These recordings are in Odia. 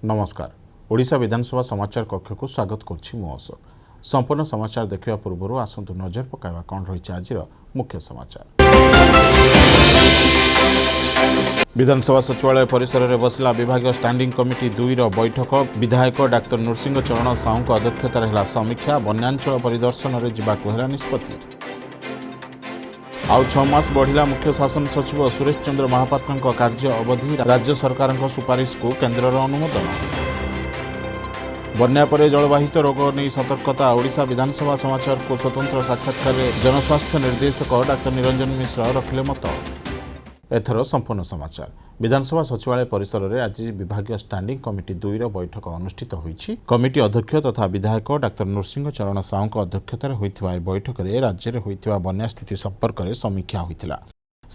ନମସ୍କାର, ଓଡ଼ିଶା ବିଧାନସଭା ସମାଚାର କକ୍ଷକୁ ସ୍ୱାଗତ କରୁଛି ମୁଁ ଅଶୋକ। ସମ୍ପୂର୍ଣ୍ଣ ସମାଚାର ଦେଖିବା ପୂର୍ବରୁ ଆସନ୍ତୁ ନଜର ପକାଇବା କ'ଣ ରହିଛି ଆଜିର ମୁଖ୍ୟ ସମାଚାର। ବିଧାନସଭା ସଚିବାଳୟ ପରିସରରେ ବସିଲା ବିଭାଗୀୟ ଷ୍ଟାଣ୍ଡିଂ କମିଟି 2ର ବୈଠକ। ବିଧାୟକ ଡାକ୍ତର ନୃସିଂହ ଚରଣ ସାହୁଙ୍କ ଅଧ୍ୟକ୍ଷତାରେ ହେଲା ସମୀକ୍ଷା। ବନ୍ୟାଞ୍ଚଳ ପରିଦର୍ଶନରେ ଯିବାକୁ ହେଲା ନିଷ୍ପତ୍ତି। ଆଉ 6 ମାସ ବଢ଼ିଲା ମୁଖ୍ୟ ଶାସନ ସଚିବ ସୁରେଶ ଚନ୍ଦ୍ର ମହାପାତ୍ରଙ୍କ କାର୍ଯ୍ୟ ଅବଧି। ରାଜ୍ୟ ସରକାରଙ୍କ ସୁପାରିଶକୁ କେନ୍ଦ୍ରର ଅନୁମୋଦନ। ବନ୍ୟା ପରେ ଜଳବାହିତ ରୋଗ ନେଇ ସତର୍କତା। ଓଡ଼ିଶା ବିଧାନସଭା ସମାଚାରକୁ ସ୍ୱତନ୍ତ୍ର ସାକ୍ଷାତକାରରେ ଜନସ୍ୱାସ୍ଥ୍ୟ ନିର୍ଦ୍ଦେଶକ ଡାକ୍ତର ନିରଞ୍ଜନ ମିଶ୍ର ରଖିଲେ ମତ। ଏଥର ସମ୍ପୂର୍ଣ୍ଣ ସମାଚାର। ବିଧାନସଭା ସଚିବାଳୟ ପରିସରରେ ଆଜି ବିଭାଗୀୟ ଷ୍ଟାଣ୍ଡିଂ କମିଟି 2ର ବୈଠକ ଅନୁଷ୍ଠିତ ହୋଇଛି। କମିଟି ଅଧ୍ୟକ୍ଷ ତଥା ବିଧାୟକ ଡାକ୍ତର ନୃସିଂହ ଚରଣ ସାହୁଙ୍କ ଅଧ୍ୟକ୍ଷତାରେ ହୋଇଥିବା ଏହି ବୈଠକରେ ରାଜ୍ୟରେ ହୋଇଥିବା ବନ୍ୟା ସ୍ଥିତି ସମ୍ପର୍କରେ ସମୀକ୍ଷା ହୋଇଥିଲା।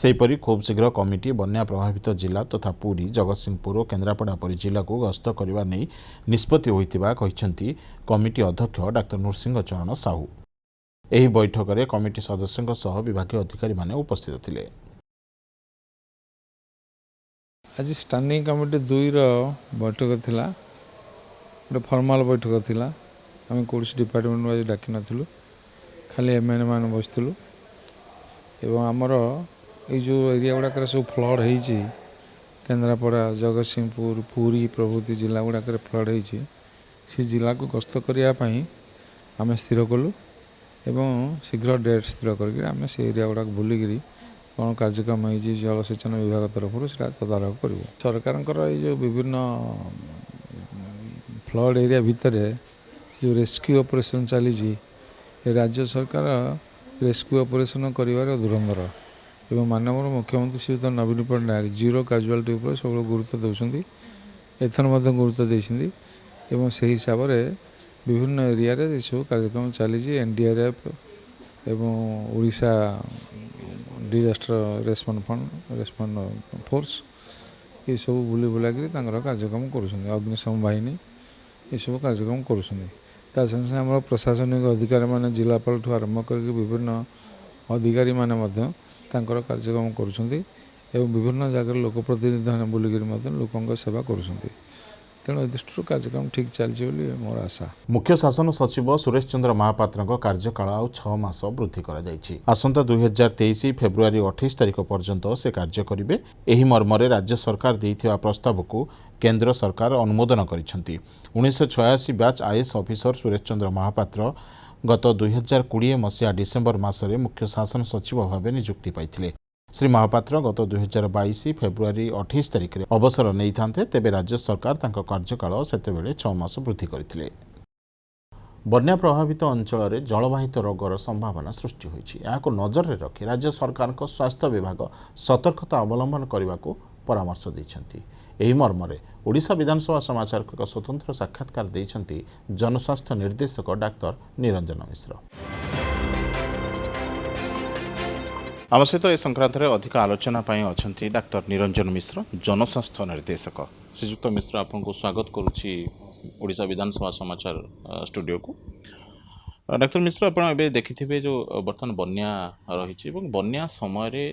ସେହିପରି ଖୁବ୍ ଶୀଘ୍ର କମିଟି ବନ୍ୟା ପ୍ରଭାବିତ ଜିଲ୍ଲା ତଥା ପୁରୀ, ଜଗତସିଂହପୁର ଓ କେନ୍ଦ୍ରାପଡ଼ା ପରି ଜିଲ୍ଲାକୁ ଗସ୍ତ କରିବା ନେଇ ନିଷ୍ପତ୍ତି ହୋଇଥିବା କହିଛନ୍ତି କମିଟି ଅଧ୍ୟକ୍ଷ ଡାକ୍ତର ନୃସିଂହ ଚରଣ ସାହୁ। ଏହି ବୈଠକରେ କମିଟି ସଦସ୍ୟଙ୍କ ସହ ବିଭାଗୀୟ ଅଧିକାରୀମାନେ ଉପସ୍ଥିତ ଥିଲେ। ଆଜି ଷ୍ଟାଣ୍ଡିଂ କମିଟି 2ର ବୈଠକ ଥିଲା। ଗୋଟେ ଫର୍ମାଲ୍ ବୈଠକ ଥିଲା। ଆମେ କୌଣସି ଡିପାର୍ଟମେଣ୍ଟକୁ ଆଜି ଡାକିନଥିଲୁ, ଖାଲି ଏମ୍ ଏଲ୍ ଏ ମାନେ ବସିଥିଲୁ। ଏବଂ ଆମର ଏଇ ଯେଉଁ ଏରିଆ ଗୁଡ଼ାକରେ ସବୁ ଫ୍ଲଡ଼୍ ହେଇଛି, କେନ୍ଦ୍ରାପଡ଼ା, ଜଗତସିଂହପୁର, ପୁରୀ ପ୍ରଭୃତି ଜିଲ୍ଲା ଗୁଡ଼ାକରେ ଫ୍ଲଡ଼୍ ହେଇଛି, ସେ ଜିଲ୍ଲାକୁ ଗସ୍ତ କରିବା ପାଇଁ ଆମେ ସ୍ଥିର କଲୁ ଏବଂ ଶୀଘ୍ର ଡେଟ୍ ସ୍ଥିର କରିକି ଆମେ ସେ ଏରିଆ ଗୁଡ଼ାକ ବୁଲିକିରି କ'ଣ କାର୍ଯ୍ୟକ୍ରମ ହେଇଛି ଜଳସେଚନ ବିଭାଗ ତରଫରୁ, ସେଇଟା ତଦାରଖ କରିବୁ। ସରକାରଙ୍କର ଏଇ ଯେଉଁ ବିଭିନ୍ନ ଫ୍ଲଡ଼୍ ଏରିଆ ଭିତରେ ଯେଉଁ ରେସ୍କ୍ୟୁ ଅପରେସନ୍ ଚାଲିଛି, ଏ ରାଜ୍ୟ ସରକାର ରେସ୍କ୍ୟୁ ଅପରେସନ୍ କରିବାରେ ଧୁରନ୍ଧର ଏବଂ ମାନ୍ୟବର ମୁଖ୍ୟମନ୍ତ୍ରୀ ଶ୍ରୀଯୁକ୍ତ ନବୀନ ପଟ୍ଟନାୟକ ଜିରୋ କାଜୁଆଲିଟି ଉପରେ ସବୁବେଳେ ଗୁରୁତ୍ୱ ଦେଉଛନ୍ତି। ଏଥର ମଧ୍ୟ ଗୁରୁତ୍ୱ ଦେଇଛନ୍ତି ଏବଂ ସେହି ହିସାବରେ ବିଭିନ୍ନ ଏରିଆରେ ଏସବୁ କାର୍ଯ୍ୟକ୍ରମ ଚାଲିଛି। ଏନ୍ ଡି ଆର୍ ଏଫ୍ ଏବଂ Odisha disaster response fund, response force ଏସବୁ ବୁଲି ବୁଲାକିରି ତାଙ୍କର କାର୍ଯ୍ୟକ୍ରମ କରୁଛନ୍ତି। ଅଗ୍ନିଶମ ବାହିନୀ ଏସବୁ କାର୍ଯ୍ୟକ୍ରମ କରୁଛନ୍ତି। ତା ସାଙ୍ଗେ ସାଙ୍ଗେ ଆମର ପ୍ରଶାସନିକ ଅଧିକାରୀମାନେ, ଜିଲ୍ଲାପାଳଠୁ ଆରମ୍ଭ କରିକି ବିଭିନ୍ନ ଅଧିକାରୀମାନେ ମଧ୍ୟ ତାଙ୍କର କାର୍ଯ୍ୟକ୍ରମ କରୁଛନ୍ତି ଏବଂ ବିଭିନ୍ନ ଜାଗାରେ ଲୋକ ପ୍ରତିନିଧିମାନେ ବୁଲିକିରି ମଧ୍ୟ ଲୋକଙ୍କ ସେବା କରୁଛନ୍ତି। ତେଣୁ ଏ ଦୃଷ୍ଟିରୁ କାର୍ଯ୍ୟକ୍ରମ ଠିକ୍ ଚାଲିଛି ବୋଲି ମୋର ଆଶା। ମୁଖ୍ୟ ଶାସନ ସଚିବ ସୁରେଶ ଚନ୍ଦ୍ର ମହାପାତ୍ରଙ୍କ କାର୍ଯ୍ୟକାଳ ଆଉ 6 ମାସ ବୃଦ୍ଧି କରାଯାଇଛି। ଆସନ୍ତା 2023 ଫେବୃଆରୀ 28 ତାରିଖ ପର୍ଯ୍ୟନ୍ତ ସେ କାର୍ଯ୍ୟ କରିବେ। ଏହି ମର୍ମରେ ରାଜ୍ୟ ସରକାର ଦେଇଥିବା ପ୍ରସ୍ତାବକୁ କେନ୍ଦ୍ର ସରକାର ଅନୁମୋଦନ କରିଛନ୍ତି। 1986 batch IAS officer Suresh Chandra Mohapatra ଗତ 2020 ମସିହା ଡିସେମ୍ବର ମାସରେ ମୁଖ୍ୟ ଶାସନ ସଚିବ ଭାବେ ନିଯୁକ୍ତି ପାଇଥିଲେ। ଶ୍ରୀ ମହାପାତ୍ର ଗତ 2022 ଫେବୃଆରୀ 28 ତାରିଖରେ ଅବସର ନେଇଥାନ୍ତେ। ତେବେ ରାଜ୍ୟ ସରକାର ତାଙ୍କ କାର୍ଯ୍ୟକାଳ ସେତେବେଳେ 6 ମାସ ବୃଦ୍ଧି କରିଥିଲେ। ବନ୍ୟା ପ୍ରଭାବିତ ଅଞ୍ଚଳରେ ଜଳବାହିତ ରୋଗର ସମ୍ଭାବନା ସୃଷ୍ଟି ହୋଇଛି। ଏହାକୁ ନଜରରେ ରଖି ରାଜ୍ୟ ସରକାରଙ୍କ ସ୍ୱାସ୍ଥ୍ୟ ବିଭାଗ ସତର୍କତା ଅବଲମ୍ବନ କରିବାକୁ ପରାମର୍ଶ ଦେଇଛନ୍ତି। ଏହି ମର୍ମରେ ଓଡ଼ିଶା ବିଧାନସଭା ସମାଚାରକୁ ଏକ ସ୍ୱତନ୍ତ୍ର ସାକ୍ଷାତକାର ଦେଇଛନ୍ତି ଜନସ୍ୱାସ୍ଥ୍ୟ ନିର୍ଦ୍ଦେଶକ ଡାକ୍ତର ନିରଞ୍ଜନ ମିଶ୍ର। ଆମ ସହିତ ଏ ସଂକ୍ରାନ୍ତରେ ଅଧିକ ଆଲୋଚନା ପାଇଁ ଅଛନ୍ତି ଡାକ୍ତର ନିରଞ୍ଜନ ମିଶ୍ର, ଜନସ୍ୱାସ୍ଥ୍ୟ ନିର୍ଦ୍ଦେଶକ। ଶ୍ରୀଯୁକ୍ତ ମିଶ୍ର, ଆପଣଙ୍କୁ ସ୍ୱାଗତ କରୁଛି ଓଡ଼ିଶା ବିଧାନସଭା ସମାଚାର ଷ୍ଟୁଡ଼ିଓକୁ। ଡାକ୍ତର ମିଶ୍ର, ଆପଣ ଏବେ ଦେଖିଥିବେ ଯେଉଁ ବର୍ତ୍ତମାନ ବନ୍ୟା ରହିଛି ଏବଂ ବନ୍ୟା ସମୟରେ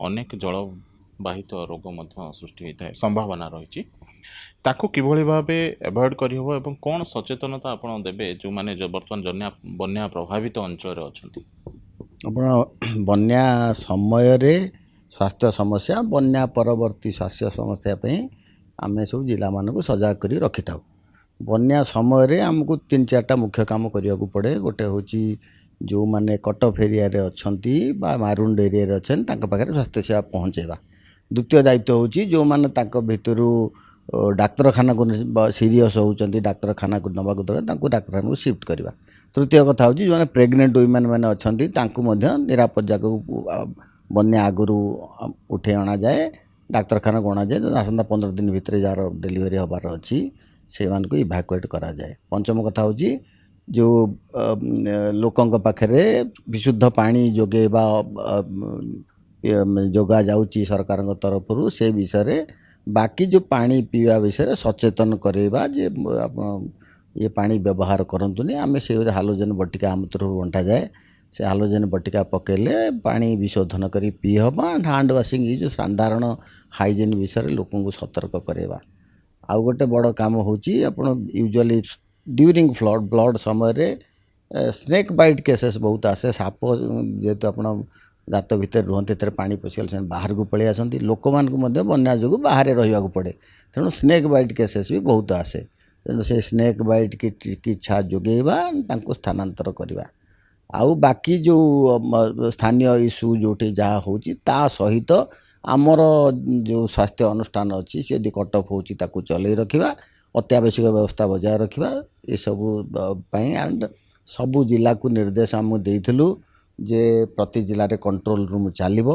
ଅନେକ ଜଳବାହିତ ରୋଗ ମଧ୍ୟ ସୃଷ୍ଟି ହୋଇଥାଏ, ସମ୍ଭାବନା ରହିଛି। ତାକୁ କିଭଳି ଭାବେ ଆଭଏଡ଼ କରିହେବ ଏବଂ କ'ଣ ସଚେତନତା ଆପଣ ଦେବେ ଯେଉଁମାନେ ବର୍ତ୍ତମାନ ବନ୍ୟା ପ୍ରଭାବିତ ଅଞ୍ଚଳରେ ଅଛନ୍ତି? ଆପଣ ବନ୍ୟା ସମୟରେ ସ୍ୱାସ୍ଥ୍ୟ ସମସ୍ୟା, ବନ୍ୟା ପରବର୍ତ୍ତୀ ସ୍ୱାସ୍ଥ୍ୟ ସମସ୍ୟା ପାଇଁ ଆମେ ସବୁ ଜିଲ୍ଲାମାନଙ୍କୁ ସଜାଗ କରି ରଖିଥାଉ। ବନ୍ୟା ସମୟରେ ଆମକୁ ତିନି ଚାରିଟା ମୁଖ୍ୟ କାମ କରିବାକୁ ପଡ଼େ। ଗୋଟେ ହେଉଛି ଯେଉଁମାନେ କଟ୍ ଅଫ୍ ଏରିଆରେ ଅଛନ୍ତି ବା ମାରୁଣ୍ଡ ଏରିଆରେ ଅଛନ୍ତି, ତାଙ୍କ ପାଖରେ ସ୍ୱାସ୍ଥ୍ୟ ସେବା ପହଞ୍ଚାଇବା। ଦ୍ୱିତୀୟ ଦାୟିତ୍ୱ ହେଉଛି ଯେଉଁମାନେ ତାଙ୍କ ଭିତରୁ ଡାକ୍ତରଖାନାକୁ ସିରିୟସ୍ ହେଉଛନ୍ତି, ଡାକ୍ତରଖାନାକୁ ନେବାକୁ ଦରକାର, ତାଙ୍କୁ ଡାକ୍ତରଖାନାକୁ ସିଫ୍ଟ କରିବା। ତୃତୀୟ କଥା ହେଉଛି ଯେଉଁମାନେ ପ୍ରେଗନେଣ୍ଟ ୱିମେନ୍ ମାନେ ଅଛନ୍ତି, ତାଙ୍କୁ ମଧ୍ୟ ନିରାପଦ ଜାଗାକୁ ବନ୍ୟା ଆଗରୁ ଉଠେଇ ଅଣାଯାଏ, ଡାକ୍ତରଖାନାକୁ ଅଣାଯାଏ। ଆସନ୍ତା 15 ଦିନ ଭିତରେ ଯାହାର ଡେଲିଭରି ହେବାର ଅଛି, ସେମାନଙ୍କୁ ଇଭାକୁଏଟ୍ କରାଯାଏ। ପଞ୍ଚମ କଥା ହେଉଛି ଯେଉଁ ଲୋକଙ୍କ ପାଖରେ ବିଶୁଦ୍ଧ ପାଣି ଯୋଗାଇବା ଯୋଗା ଯାଉଛି ସରକାରଙ୍କ ତରଫରୁ, ସେ ବିଷୟରେ, ବାକି ଯେଉଁ ପାଣି ପିଇବା ବିଷୟରେ ସଚେତନ କରାଇବା ଯେ ଆପଣ ଇଏ ପାଣି ବ୍ୟବହାର କରନ୍ତୁନି। ଆମେ ସେ ହାଲୋଜେନ୍ ବଟିକା ଆମ ତରଫରୁ ବଣ୍ଟାଯାଏ। ସେ ହାଲୋଜେନ୍ ବଟିକା ପକାଇଲେ ପାଣି ବିଶୋଧନ କରି ପିଇ ହେବ। ଆଣ୍ଡ ହ୍ୟାଣ୍ଡ ୱାସିଂ, ଏଇ ଯେଉଁ ସାଧାରଣ ହାଇଜିନ୍ ବିଷୟରେ ଲୋକଙ୍କୁ ସତର୍କ କରାଇବା। ଆଉ ଗୋଟେ ବଡ଼ କାମ ହେଉଛି, ଆପଣ ୟୁଜୁଆଲି ଡ୍ୟୁରିଂ ଫ୍ଲଡ଼ ସମୟରେ ସ୍ନେକ୍ ବାଇଟ୍ କେସେସ୍ ବହୁତ ଆସେ। ସାପ ଯେହେତୁ ଆପଣ ଗାତ ଭିତରେ ରୁହନ୍ତି, ଏଥିରେ ପାଣି ପଶିଗଲେ ସେମାନେ ବାହାରକୁ ପଳେଇ ଆସନ୍ତି। ଲୋକମାନଙ୍କୁ ମଧ୍ୟ ବନ୍ୟା ଯୋଗୁଁ ବାହାରେ ରହିବାକୁ ପଡ଼େ, ତେଣୁ ସ୍ନେକ୍ ବାଇଟ୍ କେସେସ୍ ବି ବହୁତ ଆସେ। ତେଣୁ ସେ ସ୍ନେକ୍ ବାଇଟ୍ ଚିକିତ୍ସା ଯୋଗାଇବା, ତାଙ୍କୁ ସ୍ଥାନାନ୍ତର କରିବା, ଆଉ ବାକି ଯେଉଁ ସ୍ଥାନୀୟ ଇସ୍ୟୁ ଯେଉଁଠି ଯାହା ହେଉଛି, ତା ସହିତ ଆମର ଯେଉଁ ସ୍ୱାସ୍ଥ୍ୟ ଅନୁଷ୍ଠାନ ଅଛି, ସେ ଯଦି କଟ୍ ଅଫ୍ ହେଉଛି ତାକୁ ଚଲେଇ ରଖିବା, ଅତ୍ୟାବଶ୍ୟକ ବ୍ୟବସ୍ଥା ବଜାୟ ରଖିବା, ଏସବୁ ପାଇଁ। ଆଣ୍ଡ ସବୁ ଜିଲ୍ଲାକୁ ନିର୍ଦ୍ଦେଶ ଆମେ ଦେଇଥିଲୁ ଯେ ପ୍ରତି ଜିଲ୍ଲାରେ କଣ୍ଟ୍ରୋଲ ରୁମ୍ ଚାଲିବ।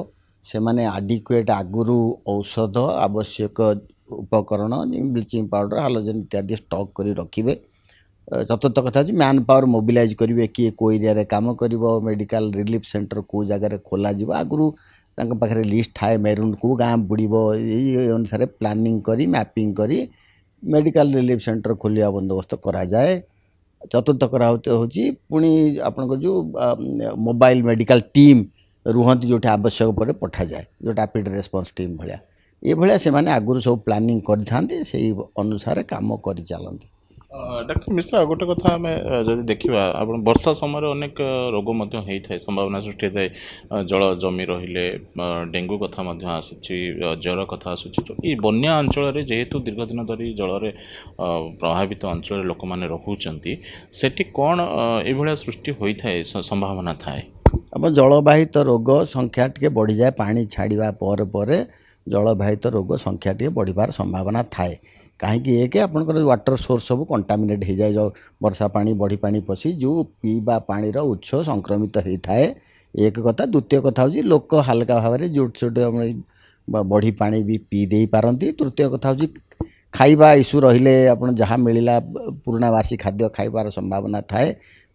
ସେମାନେ ଆଡିକୁଏଟ୍ ଆଗରୁ ଔଷଧ, ଆବଶ୍ୟକ ଉପକରଣ, ବ୍ଲିଚିଂ ପାଉଡ଼ର, ହାଲୋଜେନ୍ ଇତ୍ୟାଦି ଷ୍ଟକ୍ କରି ରଖିବେ। ଚତୁର୍ଥ କଥା ହେଉଛି ମ୍ୟାନ୍ ପାୱାର ମୋବିଲାଇଜ୍ କରିବେ, କିଏ କେଉଁ ଏରିଆରେ କାମ କରିବ, ମେଡ଼ିକାଲ ରିଲିଫ୍ ସେଣ୍ଟର କେଉଁ ଜାଗାରେ ଖୋଲାଯିବ। ଆଗରୁ ତାଙ୍କ ପାଖରେ ଲିଷ୍ଟ ଥାଏ, ମେରୁନ୍ କେଉଁ ଗାଁ ବୁଡ଼ିବ, ଏଇ ଅନୁସାରେ ପ୍ଲାନିଂ କରି, ମ୍ୟାପିଂ କରି ମେଡ଼ିକାଲ ରିଲିଫ୍ ସେଣ୍ଟର ଖୋଲିବା ବନ୍ଦୋବସ୍ତ କରାଯାଏ। ଚତୁର୍ଥ ହେଉଛି ପୁଣି ଆପଣଙ୍କର ଯେଉଁ ମୋବାଇଲ ମେଡ଼ିକାଲ ଟିମ୍ ରୁହନ୍ତି, ଯେଉଁଠି ଆବଶ୍ୟକ ପରେ ପଠାଯାଏ, ଯେଉଁ ରାପିଡ଼ ରେସ୍ପନ୍ସ ଟିମ୍ ଭଳିଆ, ଏଭଳିଆ ସେମାନେ ଆଗରୁ ସବୁ ପ୍ଲାନିଂ କରିଥାନ୍ତି, ସେଇ ଅନୁସାରେ କାମ କରିଚାଲନ୍ତି। ଡାକ୍ତର ମିଶ୍ର, ଆଉ ଗୋଟେ କଥା ଆମେ ଯଦି ଦେଖିବା, ଆପଣ ବର୍ଷା ସମୟରେ ଅନେକ ରୋଗ ମଧ୍ୟ ହେଇଥାଏ, ସମ୍ଭାବନା ସୃଷ୍ଟି ହେଇଥାଏ। ଜଳ ଜମି ରହିଲେ ଡେଙ୍ଗୁ କଥା ମଧ୍ୟ ଆସୁଛି, ଜ୍ୱର କଥା ଆସୁଛି। ତ ଏଇ ବନ୍ୟା ଅଞ୍ଚଳରେ ଯେହେତୁ ଦୀର୍ଘ ଦିନ ଧରି ଜଳରେ ପ୍ରଭାବିତ ଅଞ୍ଚଳରେ ଲୋକମାନେ ରହୁଛନ୍ତି, ସେଠି କ'ଣ ଏଇଭଳିଆ ସୃଷ୍ଟି ହୋଇଥାଏ, ସମ୍ଭାବନା ଥାଏ? ଆମ ଜଳବାହିତ ରୋଗ ସଂଖ୍ୟା ଟିକେ ବଢ଼ିଯାଏ। ପାଣି ଛାଡ଼ିବା ପରେ ପରେ ଜଳବାହିତ ରୋଗ ସଂଖ୍ୟା ଟିକେ ବଢ଼ିବାର ସମ୍ଭାବନା ଥାଏ। କାହିଁକି? ଏକ, ଆପଣଙ୍କର ୱାଟର ସୋର୍ସ ସବୁ କଣ୍ଟାମିନେଟ୍ ହେଇଯାଏ। ଯେଉଁ ବର୍ଷା ପାଣି, ବଢ଼ି ପାଣି ପଶି ଯେଉଁ ପିଇବା ପାଣିର ଉତ୍ସ ସଂକ୍ରମିତ ହେଇଥାଏ, ଏକ କଥା। ଦ୍ୱିତୀୟ କଥା ହେଉଛି ଲୋକ ହାଲକା ଭାବରେ ଯେଉଁଠି ସେଠି ଆମର ବଢ଼ି ପାଣି ବି ପିଇ ଦେଇପାରନ୍ତି। ତୃତୀୟ କଥା ହେଉଛି ଖାଇବା ଇସ୍ୟୁ ରହିଲେ ଆପଣ ଯାହା ମିଳିଲା ପୁରୁଣା ବାସି ଖାଦ୍ୟ ଖାଇବାର ସମ୍ଭାବନା ଥାଏ।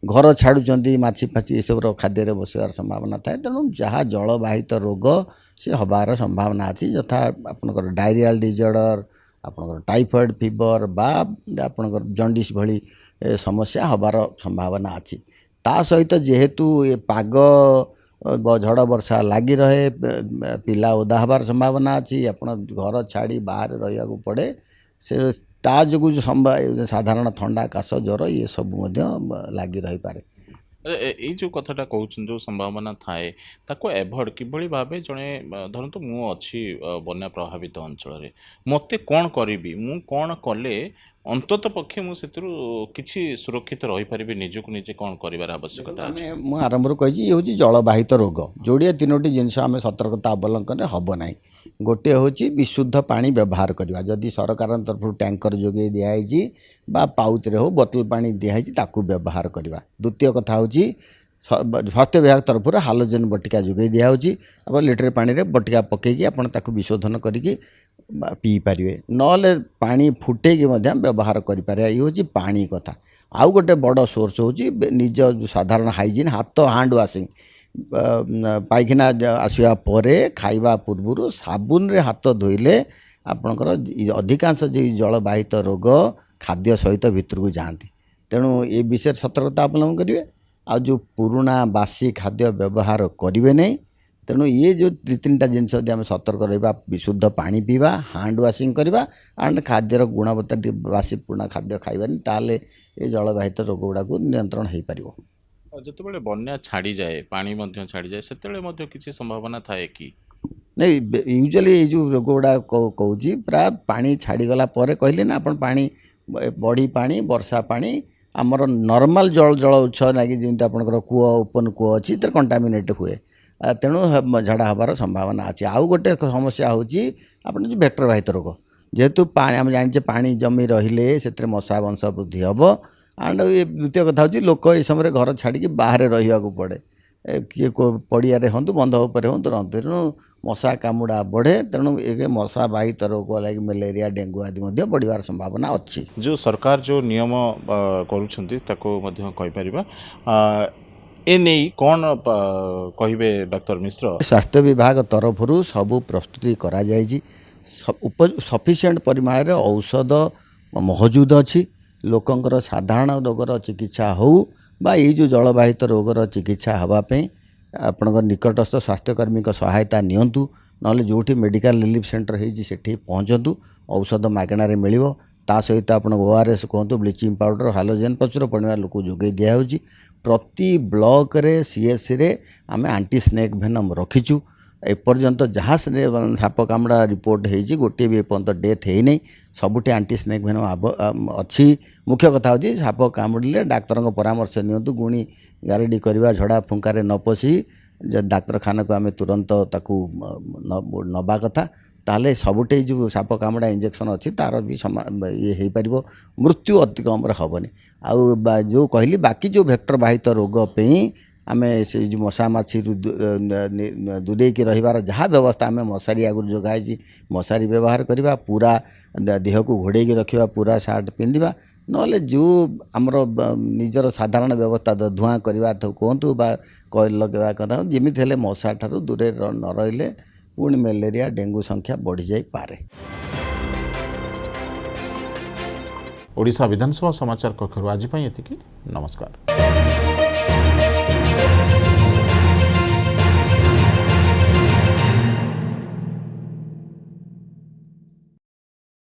ଘର ଛାଡ଼ୁଛନ୍ତି, ମାଛି ଫାଛି ଏସବୁର ଖାଦ୍ୟରେ ବସିବାର ସମ୍ଭାବନା ଥାଏ। ତେଣୁ ଯାହା ଜଳବାହିତ ରୋଗ ସେ ହେବାର ସମ୍ଭାବନା ଅଛି, ଯଥା ଆପଣଙ୍କର ଡାଇରିଆଲ ଡିଜର୍ଡ଼ର, ଆପଣଙ୍କର ଟାଇଫଏଡ଼୍ ଫିଭର ବା ଆପଣଙ୍କର ଜଣ୍ଡିସ୍ ଭଳି ସମସ୍ୟା ହେବାର ସମ୍ଭାବନା ଅଛି। ତା ସହିତ ଯେହେତୁ ଏ ପାଗ ଝଡ଼ ବର୍ଷା ଲାଗି ରହେ, ପିଲା ଓଦା ହେବାର ସମ୍ଭାବନା ଅଛି, ଆପଣ ଘର ଛାଡ଼ି ବାହାରେ ରହିବାକୁ ପଡ଼େ, ସେ ତା ଯୋଗୁଁ ଯେଉଁ ସାଧାରଣ ଥଣ୍ଡା, କାଶ, ଜ୍ୱର ଇଏ ସବୁ ମଧ୍ୟ ଲାଗି ରହିପାରେ। ଏଇ ଯେଉଁ କଥାଟା କହୁଛନ୍ତି, ଯେଉଁ ସମ୍ଭାବନା ଥାଏ, ତାକୁ ଆଭଏଡ଼ କିଭଳି ଭାବେ ଜଣେ, ଧରନ୍ତୁ ମୁଁ ଅଛି ବନ୍ୟା ପ୍ରଭାବିତ ଅଞ୍ଚଳରେ, ମୋତେ କ'ଣ କରିବି, ମୁଁ କ'ଣ କଲେ ଅନ୍ତତଃ ପକ୍ଷେ ମୁଁ ସେଥିରୁ କିଛି ସୁରକ୍ଷିତ ରହିପାରିବି, ନିଜକୁ ନିଜେ କ'ଣ କରିବାର ଆବଶ୍ୟକତା ଅଛି? ମୁଁ ଆରମ୍ଭରୁ କହିଛି, ଇଏ ହେଉଛି ଜଳବାହିତ ରୋଗ। ଯୋଡ଼ିଏ ତିନୋଟି ଜିନିଷ ଆମେ ସତର୍କତା ଅବଲମ୍ବନରେ ହେବ ନାହିଁ। ଗୋଟିଏ ହେଉଛି ବିଶୁଦ୍ଧ ପାଣି ବ୍ୟବହାର କରିବା। ଯଦି ସରକାରଙ୍କ ତରଫରୁ ଟ୍ୟାଙ୍କର ଯୋଗାଇ ଦିଆହେଇଛି ବା ପାଉଚରେ ହେଉ ବୋତଲ ପାଣି ଦିଆହେଇଛି, ତାକୁ ବ୍ୟବହାର କରିବା। ଦ୍ୱିତୀୟ କଥା ହେଉଛି ସ୍ୱାସ୍ଥ୍ୟ ବିଭାଗ ତରଫରୁ ହାଲୋଜେନ୍ ବଟିକା ଯୋଗାଇ ଦିଆହେଉଛି। ଆପଣ ଲିଟର ପାଣିରେ ବଟିକା ପକାଇକି ଆପଣ ତାକୁ ବିଶୋଧନ କରିକି ପିଇପାରିବେ, ନହେଲେ ପାଣି ଫୁଟେଇକି ମଧ୍ୟ ବ୍ୟବହାର କରିପାରିବା। ଇଏ ହେଉଛି ପାଣି କଥା। ଆଉ ଗୋଟେ ବଡ଼ ସୋର୍ସ ହେଉଛି ନିଜ ସାଧାରଣ ହାଇଜିନ୍, ହାତ, ହ୍ୟାଣ୍ଡ ୱାସିଂ। ପାଇଖାନା ଆସିବା ପରେ, ଖାଇବା ପୂର୍ବରୁ ସାବୁନରେ ହାତ ଧୋଇଲେ ଆପଣଙ୍କର ଅଧିକାଂଶ ଯେଉଁ ଜଳବାହିତ ରୋଗ ଖାଦ୍ୟ ସହିତ ଭିତରକୁ ଯାଆନ୍ତି। ତେଣୁ ଏ ବିଷୟରେ ସତର୍କତା ଅବଲମ୍ବନ କରିବେ। ଆଉ ଯେଉଁ ପୁରୁଣା ବାସି ଖାଦ୍ୟ ବ୍ୟବହାର କରିବେ ନାହିଁ। ତେଣୁ ଇଏ ଯେଉଁ ଦୁଇ ତିନିଟା ଜିନିଷ ଯଦି ଆମେ ସତର୍କ ରହିବା, ବିଶୁଦ୍ଧ ପାଣି ପିଇବା, ହ୍ୟାଣ୍ଡ ୱାସିଂ କରିବା ଆଣ୍ଡ ଖାଦ୍ୟର ଗୁଣବତ୍ତା ଟିକେ, ବାସି ପୁରୁଣା ଖାଦ୍ୟ ଖାଇବାନି, ତାହେଲେ ଏ ଜଳବାହିତ ରୋଗ ଗୁଡ଼ାକୁ ନିୟନ୍ତ୍ରଣ ହେଇପାରିବ। ଆଉ ଯେତେବେଳେ ବନ୍ୟା ଛାଡ଼ିଯାଏ, ପାଣି ମଧ୍ୟ ଛାଡ଼ିଯାଏ, ସେତେବେଳେ ମଧ୍ୟ କିଛି ସମ୍ଭାବନା ଥାଏ କି? ନାଇଁ, ୟୁଜୁଆଲି ଏଇ ଯେଉଁ ରୋଗ ଗୁଡ଼ା କହୁଛି, ପ୍ରାୟ ପାଣି ଛାଡ଼ିଗଲା ପରେ, କହିଲେ ନା ଆପଣ, ପାଣି, ବଢ଼ି ପାଣି, ବର୍ଷା ପାଣି, ଆମର ନର୍ମାଲ ଜଳ ଉତ୍ସ ନାକି ଯେମିତି ଆପଣଙ୍କର କୂଅ, ଓପନ୍ କୂଅ ଅଛି, ସେଥିରେ କଣ୍ଟାମିନେଟ୍ ହୁଏ। ତେଣୁ ଝାଡ଼ା ହେବାର ସମ୍ଭାବନା ଅଛି। ଆଉ ଗୋଟେ ସମସ୍ୟା ହେଉଛି ଆପଣ ଯେଉଁ ଭେକ୍ଟର ବାହିତ ରୋଗ। ଯେହେତୁ ପାଣି, ଆମେ ଜାଣିଛେ, ପାଣି ଜମି ରହିଲେ ସେଥିରେ ମଶା ବଂଶ ବୃଦ୍ଧି ହେବ। ଆଣ୍ଡ ଏ ଦ୍ୱିତୀୟ କଥା ହେଉଛି ଲୋକ ଏ ସମୟରେ ଘର ଛାଡ଼ିକି ବାହାରେ ରହିବାକୁ ପଡ଼େ, କିଏ ପଡ଼ିଆରେ ହୁଅନ୍ତୁ, ବନ୍ଧ ଉପରେ ହୁଅନ୍ତୁ, ରହନ୍ତୁ, ତେଣୁ ମଶା କାମୁଡ଼ା ବଢ଼େ। ତେଣୁ ଏ ମଶା ବାହିତ ରୋଗ ଲାଗି ମ୍ୟାଲେରିଆ, ଡେଙ୍ଗୁ ଆଦି ମଧ୍ୟ ବଢ଼ିବାର ସମ୍ଭାବନା ଅଛି। ଯେଉଁ ସରକାର ଯେଉଁ ନିୟମ କରୁଛନ୍ତି, ତାକୁ ମଧ୍ୟ କହିପାରିବା। ଏ ନେଇ କ'ଣ କହିବେ ଡାକ୍ତର ମିଶ୍ର? ସ୍ୱାସ୍ଥ୍ୟ ବିଭାଗ ତରଫରୁ ସବୁ ପ୍ରସ୍ତୁତି କରାଯାଇଛି। ସଫିସିଏଣ୍ଟ ପରିମାଣରେ ଔଷଧ ମହଜୁଦ ଅଛି। ଲୋକଙ୍କର ସାଧାରଣ ରୋଗର ଚିକିତ୍ସା ହେଉ ବା ଏଇ ଯେଉଁ ଜଳବାହିତ ରୋଗର ଚିକିତ୍ସା ହେବା ପାଇଁ ଆପଣଙ୍କ ନିକଟସ୍ଥ ସ୍ୱାସ୍ଥ୍ୟକର୍ମୀଙ୍କ ସହାୟତା ନିଅନ୍ତୁ, ନହେଲେ ଯେଉଁଠି ମେଡ଼ିକାଲ ରିଲିଫ୍ ସେଣ୍ଟର ହେଇଛି ସେଠି ପହଞ୍ଚନ୍ତୁ। ଔଷଧ ମାଗଣାରେ ମିଳିବ। ତା ସହିତ ଆପଣଙ୍କ ORS କୁହନ୍ତୁ, ବ୍ଲିଚିଂ ପାଉଡ଼ର, ହାଲୋଜେନ୍ ପ୍ରଚୁର ପରିମାଣରେ ଲୋକଙ୍କୁ ଯୋଗାଇ ଦିଆହେଉଛି। ପ୍ରତି ବ୍ଲକରେ CSCରେ ଆମେ ଆଣ୍ଟି ସ୍ନେକ୍ ଭେନମ୍ ରଖିଛୁ। ଏପର୍ଯ୍ୟନ୍ତ ଯାହା ସାପ କାମୁଡ଼ା ରିପୋର୍ଟ ହେଇଛି, ଗୋଟିଏ ବି ଏପର୍ଯ୍ୟନ୍ତ ଡେଥ୍ ହେଇନାହିଁ। ସବୁଠି ଆଣ୍ଟି ସ୍ନେକ୍ ଭେନମ୍ ଅଛି। ମୁଖ୍ୟ କଥା ହେଉଛି, ସାପ କାମୁଡ଼ିଲେ ଡାକ୍ତରଙ୍କ ପରାମର୍ଶ ନିଅନ୍ତୁ। ଗୁଣି ଗାରେଡ଼ି କରିବା, ଝଡ଼ା ଫୁଙ୍କାରେ ନ ପଶି ଯଦି ଡାକ୍ତରଖାନାକୁ ଆମେ ତୁରନ୍ତ ତାକୁ ନେବା କଥା, ତାହେଲେ ସବୁଠି ଯେଉଁ ସାପ କାମୁଡ଼ା ଇଞ୍ଜେକ୍ସନ୍ ଅଛି, ତା'ର ବି ଇଏ ହେଇପାରିବ, ମୃତ୍ୟୁ ଅତି କମ୍ରେ ହେବନି। ଆଉ ଯେଉଁ କହିଲି, ବାକି ଯେଉଁ ଭେକ୍ଟର ବାହିତ ରୋଗ ପାଇଁ ଆମେ ସେ ଯେଉଁ ମଶା ମାଛିରୁ ଦୂରେଇକି ରହିବାର ଯାହା ବ୍ୟବସ୍ଥା, ଆମେ ମଶାରୀ ଆଗରୁ ଯୋଗା ହେଇଛି, ମଶାରୀ ବ୍ୟବହାର କରିବା, ପୁରା ଦେହକୁ ଘୋଡ଼େଇକି ରଖିବା, ପୁରା ସାର୍ଟ ପିନ୍ଧିବା, ନହେଲେ ଯେଉଁ ଆମର ନିଜର ସାଧାରଣ ବ୍ୟବସ୍ଥା, ଧୂଆଁ କରିବା କୁହନ୍ତୁ ବା କଏଲ୍ ଲଗାଇବା କଥା, ଯେମିତି ହେଲେ ମଶା ଠାରୁ ଦୂରରେ ନ ରହିଲେ ପୁଣି ମ୍ୟାଲେରିଆ, ଡେଙ୍ଗୁ ସଂଖ୍ୟା ବଢ଼ିଯାଇପାରେ। ଓଡ଼ିଶା ବିଧାନସଭା ସମାଚାର କକ୍ଷରୁ ଆଜି ପାଇଁ ଏତିକି। ନମସ୍କାର।